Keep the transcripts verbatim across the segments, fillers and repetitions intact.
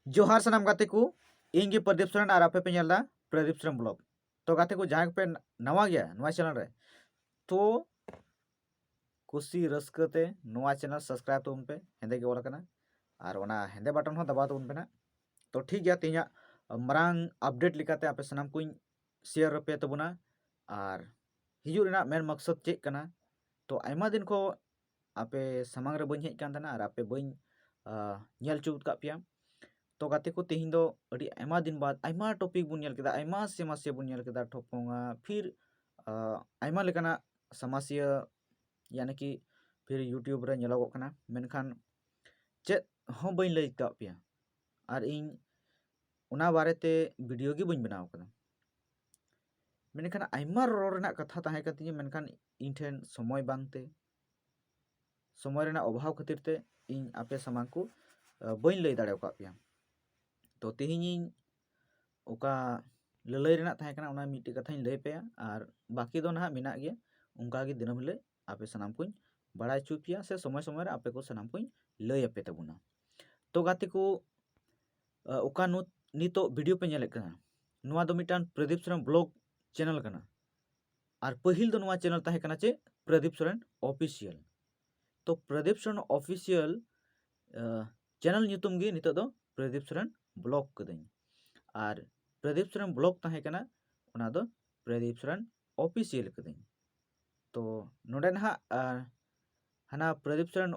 ᱡᱚᱦᱟᱨ ᱥᱟᱱᱟᱢ ᱜᱟᱛᱮ ᱠᱚ, ᱤᱧ ᱜᱮ ᱯᱨᱚᱫᱤᱯ ᱥᱚᱨᱮᱱ ᱟᱨ ᱟᱯᱮ ᱯᱮ ᱧᱮᱞ ᱮᱫᱟ ᱯᱨᱚᱫᱤᱯ ᱥᱚᱨᱮᱱ ᱵᱞᱚᱜ᱾ ᱛᱚ ᱜᱟᱛᱮ ᱠᱚ, ᱡᱟᱦᱟᱸᱭ ᱠᱚᱯᱮ ᱱᱟᱣᱟ ᱜᱮᱭᱟ ᱱᱚᱣᱟ ᱪᱮᱱᱮᱞ ᱨᱮ, ᱛᱚ ᱠᱩᱥᱤ ᱨᱟᱹᱥᱠᱟᱹ ᱛᱮ ᱱᱚᱣᱟ ᱪᱮᱱᱮᱞ ᱥᱟᱵᱥᱠᱨᱟᱭᱤᱵ ᱛᱟᱵᱚᱱ ᱯᱮ, ᱦᱮᱸᱫᱮ ᱜᱮ ᱚᱞ ᱟᱠᱟᱱᱟ, ᱟᱨ ᱚᱱᱟ ᱦᱮᱸᱫᱮ ᱵᱟᱴᱚᱱ ᱦᱚᱸ ᱫᱟᱵᱟᱣ ᱛᱟᱵᱚᱱ ᱯᱮ ᱱᱟᱜ᱾ ᱛᱚ ᱴᱷᱤᱠ ᱜᱮᱭᱟ, ᱛᱮᱦᱮᱧᱟᱜ ᱢᱟᱨᱟᱝ ᱟᱯᱰᱮᱴ ᱞᱮᱠᱟᱛᱮ ᱟᱯᱮ ᱥᱟᱱᱟᱢ ᱠᱚᱧ ᱥᱮᱭᱟᱨ ᱟᱯᱮ ᱛᱟᱵᱚᱱᱟ, ᱟᱨ ᱦᱤᱡᱩᱜ ᱨᱮᱱᱟᱜ ᱢᱮᱱ ᱢᱚᱠᱥᱚᱫ ᱪᱮᱫ ᱠᱟᱱᱟ᱾ ᱛᱚ ᱟᱭᱢᱟ ᱫᱤᱱ ᱠᱷᱚᱱ ᱟᱯᱮ ᱥᱟᱢᱟᱝ ᱨᱮ ᱵᱟᱹᱧ ᱦᱮᱡ ᱠᱟᱱ ᱛᱟᱦᱮᱱᱟ ᱟᱨ ᱟᱯᱮ ᱵᱟᱹᱧ ᱟᱸ, ᱧᱮᱞ ᱦᱚᱪᱚ ᱟᱠᱟᱫ ᱯᱮᱭᱟ᱾ ᱛᱚ ᱜᱟᱛᱮ ᱠᱚ, ᱛᱮᱦᱮᱧ ᱫᱚ ᱟᱹᱰᱤ ᱟᱭᱢᱟ ᱫᱤᱱ ᱵᱟᱫ ᱟᱭᱢᱟ ᱴᱚᱯᱤᱠ ᱵᱚᱱ ᱧᱮᱞ ᱠᱮᱫᱟ, ᱟᱭᱢᱟ ᱥᱮᱢᱟᱥᱭᱟ ᱵᱚᱱ ᱧᱮᱞ ᱠᱮᱫᱟ, ᱴᱷᱚᱯᱚᱝᱟ, ᱯᱷᱤᱨ ᱟᱸ, ᱟᱭᱢᱟ ᱞᱮᱠᱟᱱᱟᱜ ᱥᱟᱢᱟᱥᱭᱟ, ᱭᱟᱱᱤ ᱠᱤ ᱯᱷᱤᱨ YouTube ᱨᱮ ᱧᱮᱞᱚᱜᱚᱜ ᱠᱟᱱᱟ, ᱢᱮᱱᱠᱷᱟᱱ ᱪᱮᱫ ᱦᱚᱸ ᱵᱟᱹᱧ ᱞᱟᱹᱭ ᱟᱠᱟᱫ ᱯᱮᱭᱟ ᱟᱨ ᱤᱧ ᱚᱱᱟ ᱵᱟᱨᱮᱛᱮ ᱵᱷᱤᱰᱤᱭᱳ ᱜᱮ ᱵᱟᱹᱧ ᱵᱮᱱᱟᱣ ᱟᱠᱟᱫᱟ᱾ ᱢᱮᱱᱠᱷᱟᱱ ᱟᱭᱢᱟ ᱨᱚᱲ ᱨᱮᱱᱟᱜ ᱠᱟᱛᱷᱟ ᱛᱟᱦᱮᱸ ᱠᱟᱱ ᱛᱤᱧᱟᱹ, ᱢᱮᱱᱠᱷᱟᱱ ᱤᱧ ᱴᱷᱮᱱ ᱥᱚᱢᱚᱭ ᱵᱟᱝᱛᱮ, ᱥᱚᱢᱚᱭ ᱨᱮᱱᱟᱜ ᱚᱵᱷᱟᱵᱽ ᱠᱷᱟᱹᱛᱤᱨ ᱛᱮ ᱤᱧ ᱟᱯᱮ ᱥᱟᱢᱟᱝ ᱠᱚ ᱟᱸ, ᱵᱟᱹᱧ ᱞᱟᱹᱭ ᱫᱟᱲᱮ ᱟᱠᱟᱫ ᱯᱮᱭᱟ᱾ ᱛᱚ ᱛᱮᱦᱮᱧ ᱤᱧ ᱚᱠᱟ ᱞᱟᱹᱞᱟᱹᱭ ᱨᱮᱱᱟᱜ ᱛᱟᱦᱮᱸ ᱠᱟᱱᱟ, ᱚᱱᱟ ᱢᱤᱫᱴᱮᱡ ᱠᱟᱛᱷᱟᱧ ᱞᱟᱹᱭ ᱯᱮᱭᱟ, ᱟᱨ ᱵᱟᱹᱠᱤ ᱫᱚ ᱱᱟᱦᱟᱜ ᱢᱮᱱᱟᱜ ᱜᱮᱭᱟ᱾ ᱚᱱᱠᱟ ᱜᱮ ᱫᱤᱱᱟᱹᱢ ᱦᱤᱞᱳᱜ ᱟᱯᱮ ᱥᱟᱱᱟᱢ ᱠᱚᱧ ᱵᱟᱲᱟᱭ ᱦᱚᱪᱚ ᱯᱮᱭᱟ, ᱥᱮ ᱥᱚᱢᱚᱭ ᱥᱚᱢᱚᱭ ᱨᱮ ᱟᱯᱮ ᱠᱚ ᱥᱟᱱᱟᱢ ᱠᱚᱧ ᱞᱟᱹᱭ ᱟᱯᱮ ᱛᱟᱵᱚᱱᱟ᱾ ᱛᱚ ᱜᱟᱛᱮ ᱠᱚ, ᱟᱸ, ᱚᱠᱟ ᱱᱩ-, ᱱᱤᱛᱚᱜ ᱵᱷᱤᱰᱤᱭᱳ ᱯᱮ ᱧᱮᱞᱮᱫ ᱠᱟᱱᱟ, ᱱᱚᱣᱟ ᱫᱚ ᱢᱤᱫᱴᱟᱝ ᱯᱨᱚᱫᱤᱯ ᱥᱚᱨᱮᱱ ᱵᱞᱚᱜ ᱪᱮᱱᱮᱞ ᱠᱟᱱᱟ᱾ ᱟᱨ ᱯᱟᱹᱦᱤᱞ ᱫᱚ ᱱᱚᱣᱟ ᱪᱮᱱᱮᱞ ᱛᱟᱦᱮᱸ ᱠᱟᱱᱟ ᱪᱮᱫ, ᱯᱨᱚᱫᱤᱯ ᱥᱚᱨᱮᱱ ᱚᱯᱷᱤᱥᱤᱭᱟᱞ᱾ ᱛᱚ ᱯᱨᱚᱫᱤᱯ ᱥᱚᱨᱮᱱ ᱚᱯᱷᱤᱥᱤᱭᱟᱞ ᱪᱮᱱᱮᱞ ᱧᱩᱛᱩᱢ ᱜᱮ ᱱᱤᱛᱚᱜ ᱫᱚ ᱯᱨᱚᱫᱤᱯ ᱥᱚᱨᱮᱱ ᱵᱞᱚᱜ ᱠᱟᱹᱫᱟᱹᱧ᱾ ᱟᱨ ᱯᱨᱚᱫᱤᱯ ᱥᱚᱨᱮᱱ ᱵᱞᱚᱜ ᱛᱟᱦᱮᱸ ᱠᱟᱱᱟ, ᱚᱱᱟ ᱫᱚ ᱯᱨᱚᱫᱤᱯ ᱥᱚᱨᱮᱱ ᱚᱯᱷᱤᱥᱤᱭᱟᱞ ᱠᱟᱹᱫᱟᱹᱧ᱾ ᱛᱚ ᱱᱚᱰᱮ ᱱᱟᱦᱟᱜ ᱟᱨ ᱦᱟᱱᱟ ᱯᱨᱚᱫᱤᱯ ᱥᱚᱨᱮᱱ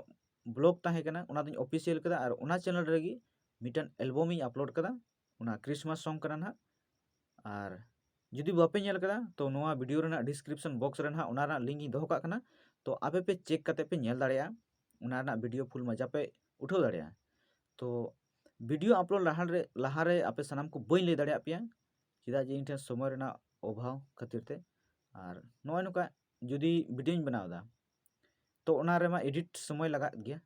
ᱵᱞᱚᱜ ᱛᱟᱦᱮᱸ ᱠᱟᱱᱟ, ᱚᱱᱟ ᱫᱚᱧ ᱚᱯᱷᱤᱥᱤᱭᱟᱞ ᱠᱟᱫᱟ, ᱟᱨ ᱚᱱᱟ ᱪᱮᱱᱮᱞ ᱨᱮᱜᱮ ᱢᱤᱫᱴᱮᱱ ᱮᱞᱵᱚᱢ ᱤᱧ ᱟᱯᱞᱳᱰ ᱠᱟᱫᱟ, ᱚᱱᱟ ᱠᱨᱤᱥᱢᱟᱥ ᱥᱚᱝ ᱠᱟᱱᱟ ᱱᱟᱦᱟᱜ᱾ ᱟᱨ ᱡᱩᱫᱤ ᱵᱟᱯᱮ ᱧᱮᱞ ᱠᱟᱫᱟ, ᱛᱚ ᱱᱚᱣᱟ ᱵᱷᱤᱰᱤᱭᱳ ᱨᱮᱱᱟᱜ ᱰᱤᱥᱠᱨᱤᱯᱥᱚᱱ ᱵᱚᱠᱥ ᱨᱮ ᱱᱟᱦᱟᱜ ᱚᱱᱟ ᱨᱮᱱᱟᱜ ᱞᱤᱝᱠ ᱤᱧ ᱫᱚᱦᱚ ᱠᱟᱜ ᱠᱟᱱᱟ᱾ ᱛᱚ ᱟᱯᱮ ᱯᱮ ᱪᱮᱠ ᱠᱟᱛᱮ ᱯᱮ ᱧᱮᱞ ᱫᱟᱲᱮᱭᱟᱜᱼᱟ, ᱚᱱᱟ ᱨᱮᱱᱟᱜ ᱵᱷᱤᱰᱤᱭᱳ ᱯᱷᱩᱞ ᱢᱟᱡᱟ ᱯᱮ ᱩᱴᱷᱟᱹᱣ ᱫᱟᱲᱮᱭᱟᱜᱼᱟ᱾ ᱛᱚ ᱵᱷᱤᱰᱤᱭᱳ ᱟᱯᱞᱳᱰ ᱞᱟᱦᱟ ᱨᱮ, ᱞᱟᱦᱟ ᱨᱮ ᱟᱯᱮ ᱥᱟᱱᱟᱢ ᱠᱚ ᱵᱟᱹᱧ ᱞᱟᱹᱭ ᱫᱟᱲᱮᱭᱟᱜ ᱯᱮᱭᱟ, ᱪᱮᱫᱟᱜ ᱡᱮ ᱤᱧ ᱴᱷᱮᱱ ᱥᱚᱢᱚᱭ ᱨᱮᱱᱟᱜ ᱚᱵᱷᱟᱵᱽ ᱠᱷᱟᱹᱛᱤᱨ ᱛᱮ᱾ ᱟᱨ ᱱᱚᱜᱼᱚᱭ ᱱᱚᱝᱠᱟ ᱡᱩᱫᱤ ᱵᱷᱤᱰᱤᱭᱳᱧ ᱵᱮᱱᱟᱣ ᱮᱫᱟ, ᱛᱚ ᱚᱱᱟ ᱨᱮᱢᱟ ᱮᱰᱤᱴ ᱥᱚᱢᱚᱭ ᱞᱟᱜᱟᱜ ᱜᱮᱭᱟ᱾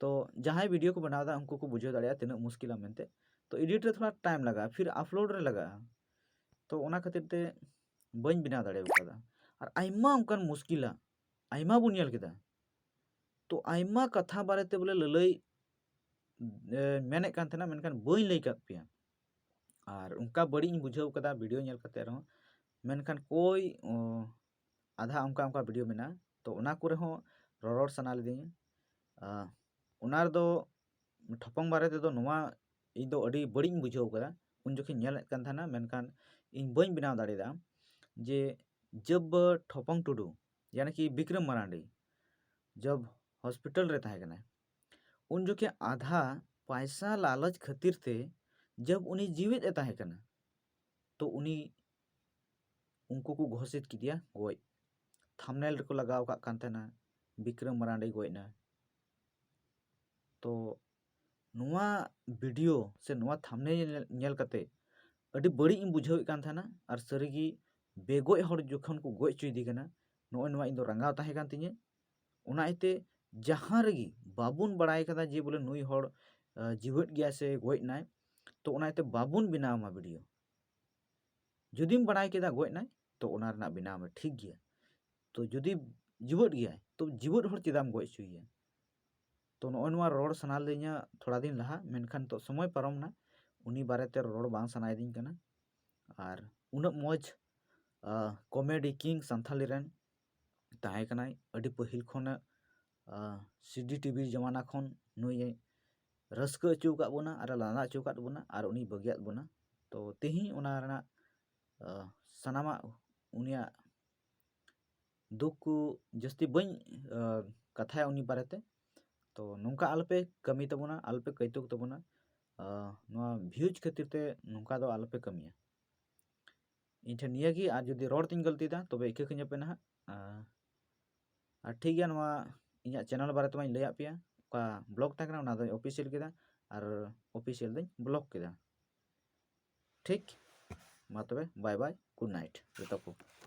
ᱛᱚ ᱡᱟᱦᱟᱸᱭ ᱵᱷᱤᱰᱤᱭᱳ ᱠᱚ ᱵᱮᱱᱟᱣ ᱮᱫᱟ, ᱩᱱᱠᱩ ᱠᱚ ᱵᱩᱡᱷᱟᱹᱣ ᱫᱟᱲᱮᱭᱟᱜᱼᱟ ᱛᱤᱱᱟᱹᱜ ᱢᱩᱥᱠᱤᱞᱟ ᱢᱮᱱᱛᱮ᱾ ᱛᱚ ᱮᱰᱤᱴ ᱨᱮ ᱛᱷᱚᱲᱟ ᱴᱟᱭᱤᱢ ᱞᱟᱜᱟᱜᱼᱟ, ᱯᱷᱤᱨ ᱟᱯᱞᱳᱰ ᱨᱮ ᱞᱟᱜᱟᱜᱼᱟ᱾ ᱛᱚ ᱚᱱᱟ ᱠᱷᱟᱹᱛᱤᱨ ᱛᱮ ᱵᱟᱹᱧ ᱵᱮᱱᱟᱣ ᱫᱟᱲᱮ ᱟᱠᱟᱫᱟ᱾ ᱟᱨ ᱟᱭᱢᱟ ᱚᱱᱠᱟᱱ ᱢᱩᱥᱠᱤᱞᱟ, ᱟᱭᱢᱟ ᱵᱚᱱ ᱧᱮᱞ ᱠᱮᱫᱟ᱾ ᱛᱚ ᱟᱭᱢᱟ ᱠᱟᱛᱷᱟ ᱵᱟᱨᱮᱛᱮ ᱵᱚᱞᱮ ᱞᱟᱹᱞᱟᱹᱭ ᱮ, ᱢᱮᱱᱮᱫ ᱠᱟᱱ ᱛᱟᱦᱮᱱᱟ, ᱢᱮᱱᱠᱷᱟᱱ ᱵᱟᱹᱧ ᱞᱟᱹᱭ ᱠᱟᱫ ᱯᱮᱭᱟ᱾ ᱟᱨ ᱚᱱᱠᱟ ᱵᱟᱹᱲᱤᱡ ᱤᱧ ᱵᱩᱡᱷᱟᱹᱣ ᱠᱟᱫᱟ ᱵᱷᱤᱰᱤᱭᱳ ᱧᱮᱞ ᱠᱟᱛᱮ ᱨᱮᱦᱚᱸ, ᱢᱮᱱᱠᱷᱟᱱ ᱠᱚᱭ ᱚ, ᱟᱫᱷᱟ ᱚᱱᱠᱟ ᱚᱱᱠᱟ ᱵᱷᱤᱰᱤᱭᱳ ᱢᱮᱱᱟᱜᱼᱟ, ᱛᱚ ᱚᱱᱟ ᱠᱚᱨᱮ ᱦᱚᱸ ᱨᱚᱨᱚᱲ ᱥᱟᱱᱟ ᱞᱤᱫᱤᱧᱟ᱾ ᱟ, ᱚᱱᱟ ᱨᱮᱫᱚ ᱴᱷᱚᱯᱚᱝ ᱵᱟᱨᱮ ᱛᱮᱫᱚ ᱱᱚᱣᱟ ᱤᱧ ᱫᱚ ᱟᱹᱰᱤ ᱵᱟᱹᱲᱤᱡ ᱤᱧ ᱵᱩᱡᱷᱟᱹᱣ ᱠᱟᱫᱟ᱾ ᱩᱱ ᱡᱚᱠᱷᱚᱱ ᱧᱮᱞᱮᱫ ᱠᱟᱱ ᱛᱟᱦᱮᱱᱟ, ᱢᱮᱱᱠᱷᱟᱱ ᱤᱧ ᱵᱟᱹᱧ ᱵᱮᱱᱟᱣ ᱫᱟᱲᱮᱭᱟᱫᱟ ᱡᱮ ᱡᱟᱵ ᱴᱷᱚᱯᱚᱝ ᱴᱩᱰᱩ, ᱭᱟᱱᱤ ᱠᱤ ᱵᱤᱠᱨᱚᱢ ᱢᱟᱨᱟᱱᱰᱤ, ᱡᱟᱵ ᱦᱚᱥᱯᱤᱴᱟᱞ ᱨᱮ ᱛᱟᱦᱮᱸ ᱠᱟᱱᱟᱭ, ᱩᱱ ᱡᱚᱠᱷᱮᱡ ᱟᱫᱷᱟ ᱯᱟᱭᱥᱟ ᱞᱟᱞᱚᱪ ᱠᱷᱟᱹᱛᱤᱨ ᱛᱮ ᱡᱟᱵ ᱩᱱᱤ ᱡᱤᱣᱮᱫ ᱮ ᱛᱟᱦᱮᱸ ᱠᱟᱱᱟ, ᱛᱚ ᱩᱱᱤ, ᱩᱱᱠᱩ ᱠᱚ ᱜᱷᱳᱥᱤᱛ ᱠᱮᱫᱮᱭᱟ ᱜᱚᱡ᱾ ᱛᱷᱟᱢᱵᱱᱮᱞ ᱨᱮᱠᱚ ᱞᱟᱜᱟᱣ ᱠᱟᱜ ᱠᱟᱱ ᱛᱟᱦᱮᱱᱟ, ᱵᱤᱠᱨᱚᱢ ᱢᱟᱨᱟᱱᱰᱤ ᱜᱚᱡ ᱮᱱᱟ᱾ ᱛᱚ ᱱᱚᱣᱟ ᱵᱷᱤᱰᱤᱭᱳ ᱥᱮ ᱱᱚᱣᱟ ᱛᱷᱟᱢᱵᱱᱮᱞ ᱧᱮᱞ, ᱧᱮᱞ ᱠᱟᱛᱮ ᱟᱹᱰᱤ ᱵᱟᱹᱲᱤᱡ ᱤᱧ ᱵᱩᱡᱷᱟᱹᱣᱮᱫ ᱠᱟᱱ ᱛᱟᱦᱮᱱᱟ᱾ ᱟᱨ ᱥᱟᱹᱨᱤᱜᱮ ᱵᱮᱜᱚᱡ ᱦᱚᱲ ᱡᱚᱠᱷᱚᱱ ᱠᱚ ᱜᱚᱡ ᱦᱚᱪᱚᱭᱮᱫᱮ ᱠᱟᱱᱟ, ᱱᱚᱜᱼᱚᱭ ᱱᱚᱣᱟ ᱤᱧ ᱫᱚ ᱨᱟᱸᱜᱟᱣ ᱛᱟᱦᱮᱸ ᱠᱟᱱ ᱛᱤᱧᱟᱹ᱾ ᱚᱱᱟ ᱤᱭᱟᱹᱛᱮ ᱡᱟᱦᱟᱸ ᱨᱮᱜᱮ ᱵᱟᱵᱚᱱ ᱵᱟᱲᱟᱭ ᱠᱟᱫᱟ ᱡᱮ ᱵᱚᱞᱮ ᱱᱩᱭ ᱦᱚᱲ, ᱟ, ᱡᱤᱣᱮᱫ ᱜᱮᱭᱟ ᱥᱮ ᱜᱚᱡ ᱮᱱᱟᱭ, ᱛᱚ ᱚᱱᱟ ᱤᱭᱟᱹᱛᱮ ᱵᱟᱵᱚᱱ ᱵᱮᱱᱟᱣ ᱢᱟ ᱵᱷᱤᱰᱤᱭᱳ᱾ ᱡᱩᱫᱤᱢ ᱵᱟᱲᱟᱭ ᱠᱮᱫᱟ ᱜᱚᱡ ᱮᱱᱟᱭ, ᱛᱚ ᱚᱱᱟ ᱨᱮᱱᱟᱜ ᱵᱮᱱᱟᱣ ᱢᱮ, ᱴᱷᱤᱠ ᱜᱮᱭᱟ᱾ ᱛᱚ ᱡᱩᱫᱤ ᱡᱤᱣᱮᱫ ᱜᱮᱭᱟᱭ, ᱛᱚ ᱡᱤᱣᱮᱫ ᱦᱚᱲ ᱪᱮᱫᱟᱜ ᱮᱢ ᱜᱚᱡ ᱦᱚᱪᱚᱭᱮᱭᱟ? ᱛᱚ ᱱᱚᱜᱼᱚᱭ ᱱᱚᱣᱟ ᱨᱚᱲ ᱥᱟᱱᱟ ᱞᱤᱫᱤᱧᱟ ᱛᱷᱚᱲᱟ ᱫᱤᱱ ᱞᱟᱦᱟ, ᱢᱮᱱᱠᱷᱟᱱ ᱱᱤᱛᱚᱜ ᱥᱚᱢᱚᱭ ᱯᱟᱨᱚᱢ ᱮᱱᱟ, ᱩᱱᱤ ᱵᱟᱨᱮᱛᱮ ᱨᱚᱲ ᱵᱟᱝ ᱥᱟᱱᱟᱭᱮᱫᱤᱧ ᱠᱟᱱᱟ᱾ ᱟᱨ ᱩᱱᱟᱹᱜ ᱢᱚᱡᱽ, ᱟ, comedy king ᱥᱟᱱᱛᱷᱟᱞᱤ ᱨᱮᱱ ᱛᱟᱦᱮᱸ ᱠᱟᱱᱟᱭ, ᱟᱹᱰᱤ ᱯᱟᱹᱦᱤᱞ ᱠᱷᱚᱱᱟᱜ, ᱟ, ᱥᱤ ᱰᱤ ᱴᱤ ᱵᱷᱤ ᱡᱚᱢᱟᱱᱟ ᱠᱷᱚᱱ ᱱᱩᱭ ᱨᱟᱹᱥᱠᱟᱹ ᱦᱚᱪᱚ ᱟᱠᱟᱫ ᱵᱚᱱᱟ ᱟᱨ ᱞᱟᱸᱫᱟ ᱦᱚᱪᱚ ᱟᱠᱟᱫ ᱵᱚᱱᱟ ᱟᱨ ᱩᱱᱤ ᱵᱟᱹᱜᱤᱭᱟᱫ ᱵᱚᱱᱟ᱾ ᱛᱚ ᱛᱮᱦᱮᱧ ᱚᱱᱟ ᱨᱮᱱᱟᱜ, ᱟ, ᱥᱟᱱᱟᱢᱟᱜ ᱩᱱᱤᱭᱟᱜ ᱫᱩᱠ ᱠᱚ ᱡᱟᱹᱥᱛᱤ ᱵᱟᱹᱧ, ᱟ, ᱠᱟᱛᱷᱟᱭᱟ ᱩᱱᱤ ᱵᱟᱨᱮᱛᱮ᱾ ᱛᱚ ᱱᱚᱝᱠᱟ ᱟᱞᱚᱯᱮ ᱠᱟᱹᱢᱤ ᱛᱟᱵᱚᱱᱟ, ᱟᱞᱚᱯᱮ ᱠᱟᱹᱭᱛᱩᱠ ᱛᱟᱵᱚᱱᱟ᱾ ᱟ, ᱱᱚᱣᱟ views ᱠᱷᱟᱹᱛᱤᱨ ᱛᱮ ᱱᱚᱝᱠᱟ ᱫᱚ ᱟᱞᱚᱯᱮ ᱠᱟᱹᱢᱤᱭᱟ᱾ ᱤᱧ ᱴᱷᱮᱱ ᱱᱤᱭᱟᱹ ᱜᱮ, ᱟᱨ ᱡᱩᱫᱤ ᱨᱚᱲ ᱛᱤᱧ ᱜᱟᱹᱞᱛᱤᱭᱮᱫᱟ ᱛᱚᱵᱮ ᱤᱠᱟᱹ ᱠᱟᱹᱧᱟᱹᱯᱮ ᱱᱟᱦᱟᱜ᱾ ᱟ, ᱟᱨ ᱴᱷᱤᱠ ᱜᱮᱭᱟ, ᱱᱚᱣᱟ ᱤᱧᱟᱹᱜ channel ᱵᱟᱨᱮ ᱛᱮᱢᱟᱧ ᱞᱟᱹᱭᱟᱫ ᱯᱮᱭᱟ, ᱚᱠᱟ blog ᱛᱟᱦᱮᱸ ᱠᱟᱱᱟ ᱚᱱᱟ ᱫᱚᱧ official ᱠᱮᱫᱟ ᱟᱨ official ᱫᱚᱧ block ᱠᱮᱫᱟ᱾ ᱴᱷᱤᱠ, ᱢᱟ ᱛᱚᱵᱮ bye bye, good night ᱡᱚᱛᱚ ᱠᱚ᱾